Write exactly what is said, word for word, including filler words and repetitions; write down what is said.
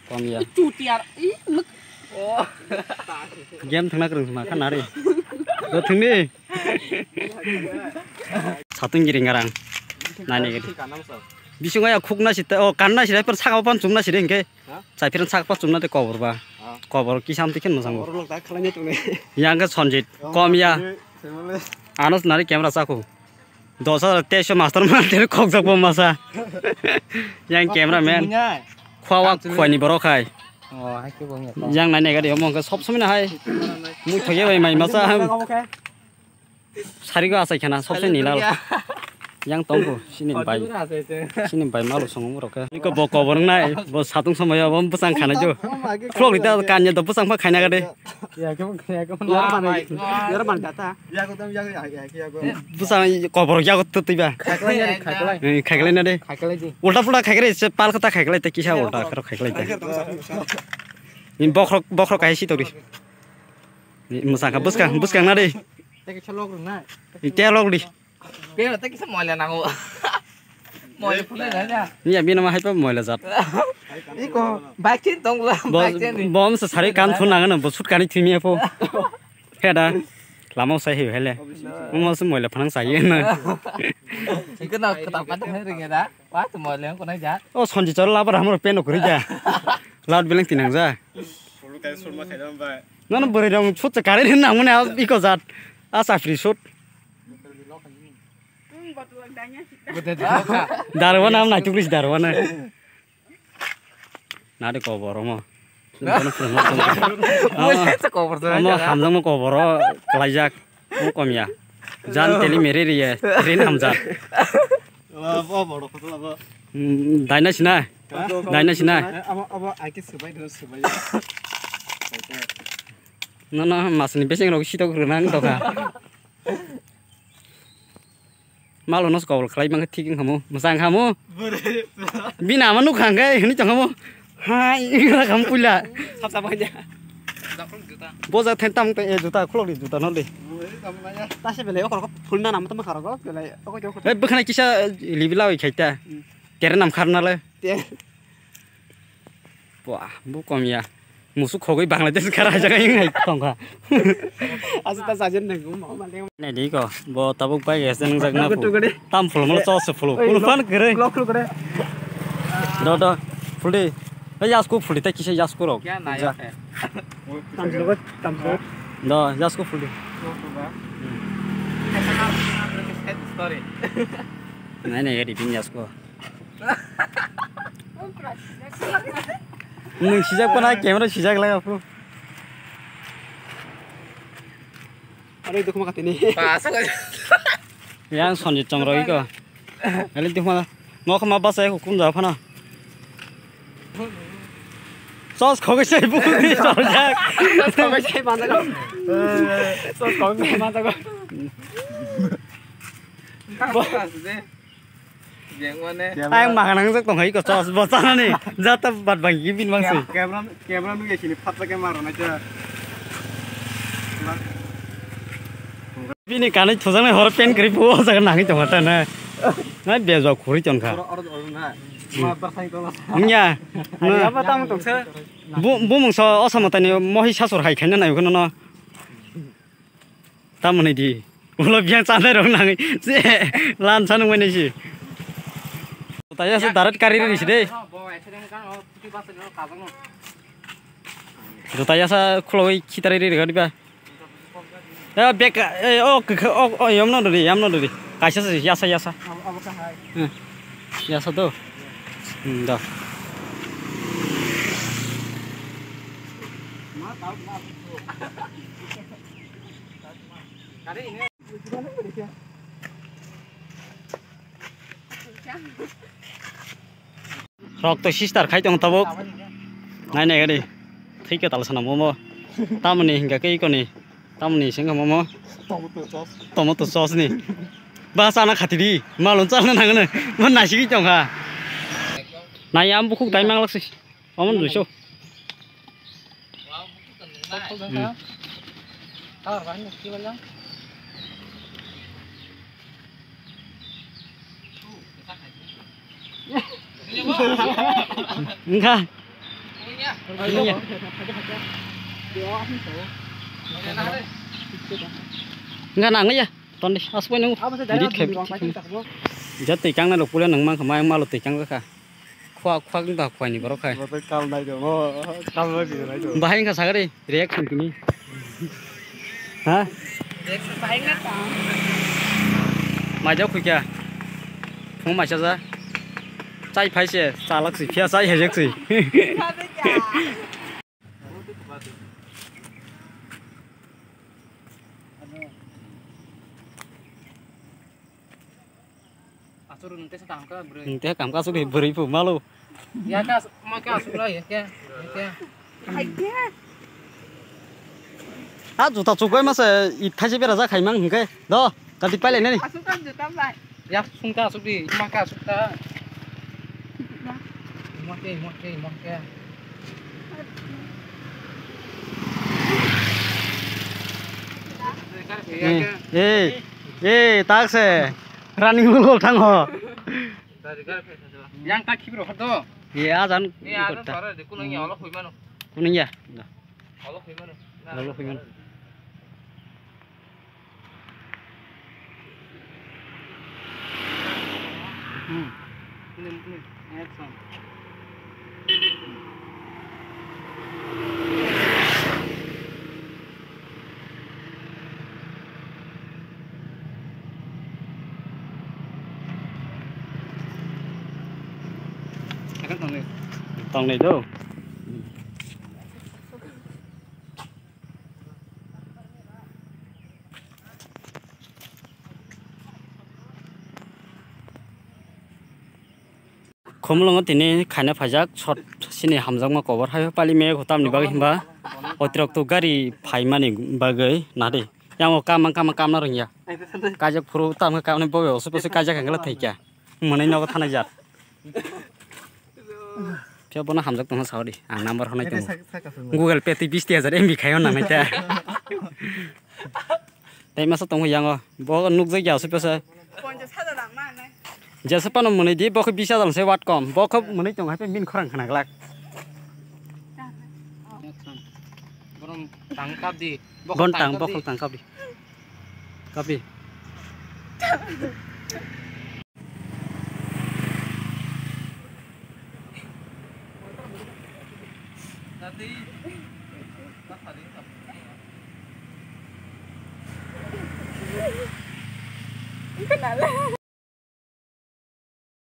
Kom ya. Chuti ar, ih, luk. Game thangna kwrwng ma kha nari. Do thangni. Satung giring garang. Nani gidi. Bisingo ya khukna sita, o kanna sita, per saka pan chumna sita hingke. Ha? Chai phiran saka pan chumna de kobor ba. Ha. Kobor kisam tikhen mosang. Kobor lok ta khalai ne tune. Yang ke Sonjit, kom ya. Anos nari camera sako. Dos hajar teis master man tere khokjak bo masa. Yang camera man. Khwa wa khwani borok hai. Oh, hai ke bong ya. Yang nai nai gari omo ke sob somoi na hai. Mui thoye bai mai masa. Sari go asai khana sob se nilal. Yang tong bo sini bai. Sini bai malu songo rok ke. Iko bo kobor nai bo satung somoi bo bwsang khana jo. Khlok ri da kanya do bwsang pha khaina gade. Ya, kemo, ya, kemo. Yar man, yar man kata. Ya, ko tam, ya, ya, ya, ya, ko. Bwsang kobor ya ko twi ba. Khaiklai, khaiklai. Eh, khaiklai na de. Khaiklai ji. Ulta pulta khaiklai se pal kata khaiklai te kisa ulta kharo khaiklai te. Ni bokhok, bokhok kai si tori. Ni musaka buska, buska na de. Te kisa log rung na. Ni te log di. Bebak tei kisa moila nango. Moila phunai nai na. Ni ya bini ma haipa moila jat. Iko bike chain tong la, bike chain ni. Bom sa sari kan thun nango, bo sut kani thimi apo. Keda. Lama usai hiu hele. Mo se moila phanang sai na. Iko na kata pa thang ring da. Pa se moila ko nai ja. O Sonji chor la bar hamro pen okri ja. Loud bileng tinang ja. Sulu kai sur ma khai dam ba. Nono bwrwi rong sut se kari rin nang mane iko jat. A chapri sut. Darwana am naituk ris darwana. Nade kobor omo. Omo hamjakma kobor o kalaijak. Omo komya. Jan teli mere riye. Tren hamjak. Daina sina. Daina sina. Abo, abo, ai ke subai, subai. Nono masni beseng rok sitok rwnang doka. Malo nos kobol khlai mang thik wng khamu, mwchang khamu. Bini ama nuk hang khe hwnwi tong khamu. Hai, wng kha khamu puila. Sap sap hanya. Boja then tam te, eh, juta khulok di juta no di. Tase belai okor ko phulna nam tamo kharo ko belai okor ko. Eh, bwkhana kisa libi lawi khai ta. Hmm. Tere nam kharna le. Te. Wah, bu kom ya. Musuk khogwi Bangladesh kara jaga yang hai tongkha. Asa ta sajen nang mo male. Nai di ko, bo tabuk bai gas nang jak na. Tam phul mo chos phul. Phul pan kere. Lok lok kere. Do do. Phul di. Ei yasku phul di ta kisa yasku rok. Kya na ya? Tam phul tam phul. Do yasku phul di. Story. Nai nai ya di bin yasku. Nung sijak pana camera sijak lai aku. Aro itu kuma katini. Pas. Yang Sonjit chong roi ko. Ali itu mana? Mau kema bas aku kun jawab mana? Sos khogai sai bu ni chorjak. Sos khogai sai mana ko? Sos khogai sai mana ko? Pas de. Jeng mane. Ang makanang jak tong hai ko chos bo chanani. Jata bad bang gibin bang si. Camera, camera nugya sini phatsa ke maro na cha. Bini kanai thujang nai hor pen kri po jaga nangwi tong ta na. Nai bejo khuri ton kha. Oro, oro, oro na. Ma bar sai to na. Nya. Ani apa tang tong sa? Bu, bu mungso osamotani mohi sasur hai khaina nai kono no. Tamoni di. Ulo biang chanai rok nang. Se lan sanung mani si. Juta ya se darat kari ri si de. Juta ya sa khuloi khitari ri ri ba. Ya bek, eh, o, o, o, yam no ri, yam no ri. Kaisa se yasa, yasa. Hmm. Yasa to. Hmm, da. Rok to sister khai tong tabuk. Nai nai gadi. Thik ke tal sana momo. Tamoni hinga ke ikoni. Tamoni singa momo. Tomato sauce. Tomato sauce ni. Ba sana khati di. Malon chalna nangno. Mo nasi ki tong ha. Nai am bukhuk dai mang laksi. Omo duiso. Hmm. Wngkha. Nga nang ya. Ton di aswk nang. Ja twi kang na lo pula nang mang kha, mang malo twi kang kha. Khwa khwa da khwa ni borok khai. Kal nai do, kal nai do. Bahai kha sagari. Reaction tini. Ha? Reaction bahai na ta. Maja khuikya. Phung maisa ja. Chai phai se, chalak si, phiya chai hejek si. Asur nung tesa tangka bwrwi. Nung tesa tangka asuk bwrwi pu malu. Ya ka, ma ka asuk la ya ka. Ya ka. Ha juta chukoi masa ithaji bera ja khaimang hingke. Do, kati paile nani. Asuk kan juta bai. Ya sungka asuk di, ma ka asuk ta. Mo ke, mo ke, mo ke. Eh, eh, eh, tak se. Running gol gol thang ho. Yang tak khibro hado. Ye ajan. Ni ajan sare de kunang ya olo khui mano. Kunang ya. Olo khui mano. Olo khui mano. Hmm. Ini, ini, action. Tongnai do. Khumulwngo tini khaina phaijak, sot sini hamjakma kobor hai pali me tamni bagwi hinba otirokto gari phaimani bagwi nadi. Yango kamang kamang kamna rwngya. Kaijak phuru tamkhe kamni bobe oso poso kaijak hwnkhe thaikya. Mwnwi nogo thanai jat. Phiya bono hamjak tongma sao di. Ang number honai tongo. Google Pay twi bisti hajar M B khaio nangnai ta. Tei masa tongo yango. Bo nukjak ya se pesa. Ponchas hajar rang ma nai. Jesa pano mwnwi di, bo khe bis hajar se wat kom. Bo khe mwnwi tong hai min khorang khna glak. Borom tang kap di. Bon tang, bo khe tang kap di. Kap di.